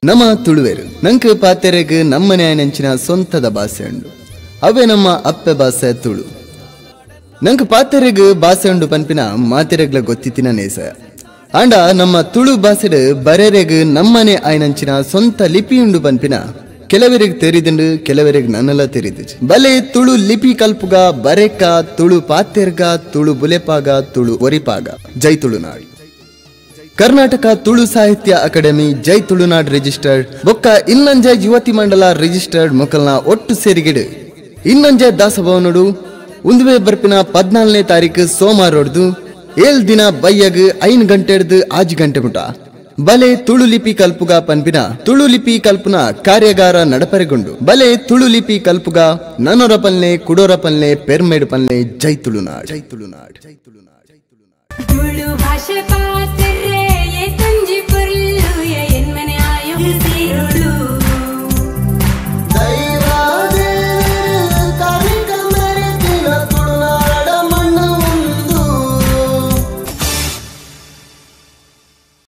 ನಮ ತುಳುವೆರು ನಂಕ್ ಪಾತೆರೆಗ್ ನಮ್ಮನೆ ಆಯ್ನಂಚಿನ ಸ್ವಂತದ ಬಾಸೆ ಉಂಡು. ಅವೇ ನಮ್ಮ ಅಪ್ಪೆ ಬಾಸೆ ತುಳು. ನಂಕ್ ಪಾತೆರೆಗ್ ಬಾಸೆ ಉಂಡು ಪನ್ಪಿನ ಮಾತೆರೆಗ್ಲ ಗೊತ್ತಿತ್ತಿನ ನೇಸ. ಆಂಡ ನಮ್ಮ ತುಳು ಬಾಸೆಡ್ ಬರೆರೆಗ್ ನಮ್ಮನೆ ಆಯ್ನಂಚಿನ ಸ್ವಂತ ಲಿಪಿ ಉಂಡು ಪನ್ಪಿನ ಕೆಲವರಿಗೆ ತೆರಿದುಂಡು, ಕೆಲವರಿಗೆ ನನ್ನಲ ತೆರಿದು. ಬಲೆ ತುಳು ಲಿಪಿ ಕಲ್ಪುಗ ಬರೆಕ ತುಳು ಪಾತೆರ್ಗ ತುಳು ಬುಲೆಪಾಗ ತುಳು ಒರಿಪಾಗ. ಜೈ ತುಳುನಾಡು. ಕರ್ನಾಟಕ ತುಳು ಸಾಹಿತ್ಯ ಅಕಾಡೆಮಿ ಜೈ ತುಳುನಾಡ್ ರಿಜಿಸ್ಟರ್ಡ್ ಬೊಕ್ಕ ಇನ್ನಂಜೆ ಯುವತಿ ಮಂಡಲ ರಿಜಿಸ್ಟರ್ಡ್ ಮೊಕಲ್ನ ಒಟ್ಟು ಸೇರಿಗೆಡು ಇನ್ನಂಜೆ ದಾಸಭವನಡು ಉಂದುವೆ ಬರ್ಪಿನ 14ನೇ ತಾರೀಕು ಸೋಮವಾರೊಡ್ದು 7 ದಿನ ಬಯ್ಯಗ್ 5 ಗಂಟೆಡ್ದು 6 ಗಂಟೆ ಮುಟ ಬಲೆ ತುಳು ಲಿಪಿ ಕಲ್ಪುಗ ಪನ್ಪಿನ ತುಳು ಲಿಪಿ ಕಲ್ಪುನ ಕಾರ್ಯಾಗಾರ ನಡಪರೆಗೊಂಡು. ಬಲೆ ತುಳು ಲಿಪಿ ಕಲ್ಪುಗ ನನೊರ ಪಲ್ನೆ ಕುಡೋರ ಪಲ್ನೆ ಪೆರ್ಮೆಡು ಪಲ್ನೆ. ಜೈ ತುಳುನಾಡ್, ಜೈ ತುಳುನಾಡ್, ಜೈ ತುಳುನಾಡ್. ತುಳು ಭಾಷೆ ಪಾತೆರ್ರೆ.